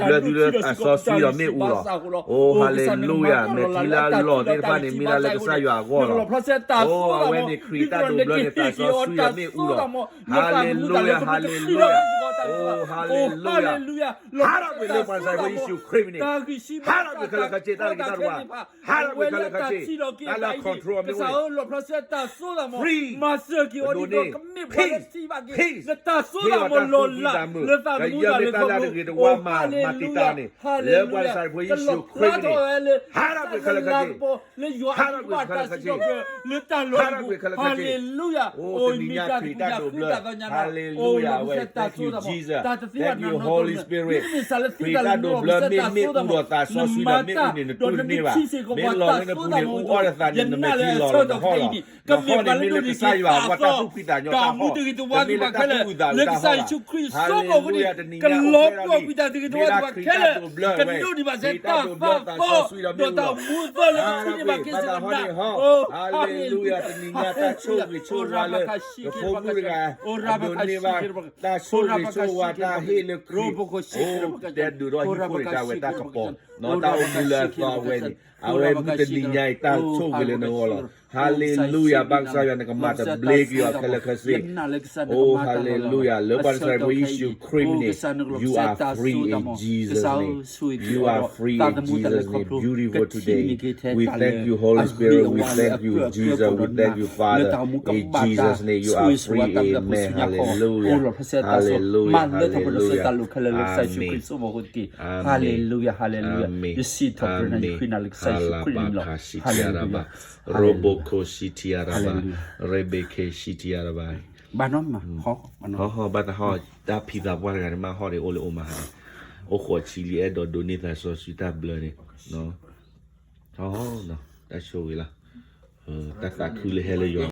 ဘျၢသုလၢသးစီဆှံဒီးမ့ၣ်အူလီၤ. အိ hallelujah, မဲာ်ထံလၢအလီၢ်သ့ၣ်တဖၣ်န့ၣ် မ့ၢ်ဒၣ်လၢကစၢ်ယွၤအဂီၢ်လီၤ. အိ အဝဲန့ၣ်ခရံာ်တၢ်ဒိးဘျၢန့ၣ် သးစီဆှံဒီးမ့ၣ်အူလီၤ. Hallelujah, hallelujah, အိ hallelujah, ဟးထီၣ်ကွံာ်လၢပှၤစၢ်ဖိယ့ၣ်ၡူးခရံာ်န့ၣ်, ဟးထီၣ်ကွံာ်ခဲလၢာ်ခဲဆ့ တၢ်ဂ့ၤတၢ်ဝါ, ဟးထီၣ်ကွံာ်ခဲလၢာ်ခဲဆ့, တၢ်လၢအ control မ့ၢ်အိၣ်န့ၣ် free, ပဒိးန့ၢ် peace, peace, ဟ့ၣ်အီၤတၢ်သူၣ်ဖှံသးမုာ်, ကယဲၢ်မ့ၢ်တၢ်လၢတဂ့ၤတဝါမၤ မၤတံာ်တာ်န့ၣ်, လၢပှၤစၢ်ဖိယ့ၣ်ၡူးခရံာ်န့ၣ်, ဟးထီၣ်ကွံာ်ခဲလၢာ်ခဲဆ့, ဟးထီၣ်ကွံာ်ခဲလၢာ်ခဲဆ့, ဟးထီၣ်ကွံာ်ခဲလၢာ်ခဲဆ့, အိတနံၤညါခရံာ်တၢ်ဒိးဘျၢ, hallelujah, ဝဲ thank you Jesus, thank you Holy Spirit, ခရံာ်တၢ်ဒိးဘျၢမ့ၢ်မ့ၣ်အူဒီးသးစီဆှံဒီးမ့ၣ်အူန့ၣ် နတူၢ်တန့ၢ်ဘၣ်, မ့ၢ်လီၤလၢနပူၤန့ၣ် အူအီၣ်ဒီးသးန့ၣ် နမဲာ်ထံလီၤဒီးနဟီၣ်လီၤ. နဟီၣ်န့ၣ်မ့ၢ်လၢကစၢ်ယွၤအပှၤတၢ်သူၣ်ဖှံသးညီတၢ်ဟီၣ်လီၤ. တမ့ၢ်လၢတၢ်သူၣ်အုးသးအုးတၢ်ဟီၣ်ဘၣ်. Hallelujah, တနံၤညါအိၣ်ဖျဲၣ်ထီၣ်လံ, မ့ၢ်ဒၣ်ခရံာ်တၢ်ဒိးဘျၢဝဲ, ခရံာ်တၢ်ဒိးဘျၢသးစီဆှံဒီးမ့ၣ်အူန့ၣ်, ဟးထီၣ်ကွံာ်ဘၣ်တၢ်ဟီၣ်န့ၣ်ဟီᣃ, hallelujah, တနံၤညါတၢ်ဆိၣ်ဂ့ၤဆိၣ်ဝါလၢ ပဖိမုၣ်တဂၤ အဒိးန့ၢ်ဘၣ် တၢ်ဆိၣ်ဂ့ၤဆိၣ်ဝါတၢ်ဟ့ၣ်လၢခရံာ်, အိ တဲဒုးဒီးဟံၣ်ဖိန့ၣ် တၢ်ဝဲတၢ်ကပီၤ, တၢ်အိၣ်မူလၢအသီအဝဲန့ၣ်, အဝဲမုၢ်တနံၤညါအံၤ တၢ်ဆိၣ်ဂ့ၤလၢနဂီၢ်လီၤ. Hallelujah, ဘၣ်ကစၢ်ယွၤနကမၤတဘျ့က့ၤအီၤခဲလၢာ်ခဲဆ့. အိ hallelujah, လၢပှၤစၢ်ဖိယ့ၣ်ၡူးခရံာ်န့ၣ်, you are free in Jesus' name. You are free in Jesus' name. Beautiful today. We thank you, Holy Spirit. We thank you, Jesus. We thank you, Father. In Jesus' name, you are free. Amen. Hallelujah. Hallelujah. Hallelujah. Amen. Amen. Amen. Hallelujah. Hallelujah. ယစံးထီၣ်ပတြၢၤနၤ ယဃ့နၤလၢကစၢ်ယ့ၣ်ၡူးခရံာ်န့ၣ်လီၤ. Hallelujah. Hallelujah. ဘၣ်နီၢ်မး, ဟီ, ဟီ, ဘၣ်တဟီ, တၢ်ဖံးသးပှၢ်တဂၤန့ၣ် မ့ၢ်ဟီၣ်ဒံးအိၣ်လၢအိၣ်မးဟါ, အိၣ်ဃိးဆံလံ အဲၣ်ဒိးဒိးန့ၢ်သးစီဆှံတၢ်ဘျၢန့ၣ်, ဟီ, တၢ်ဆိၣ်ဂ့ၤလီၤ, တၢ်သးခုလၢဟဲလၢယွၤ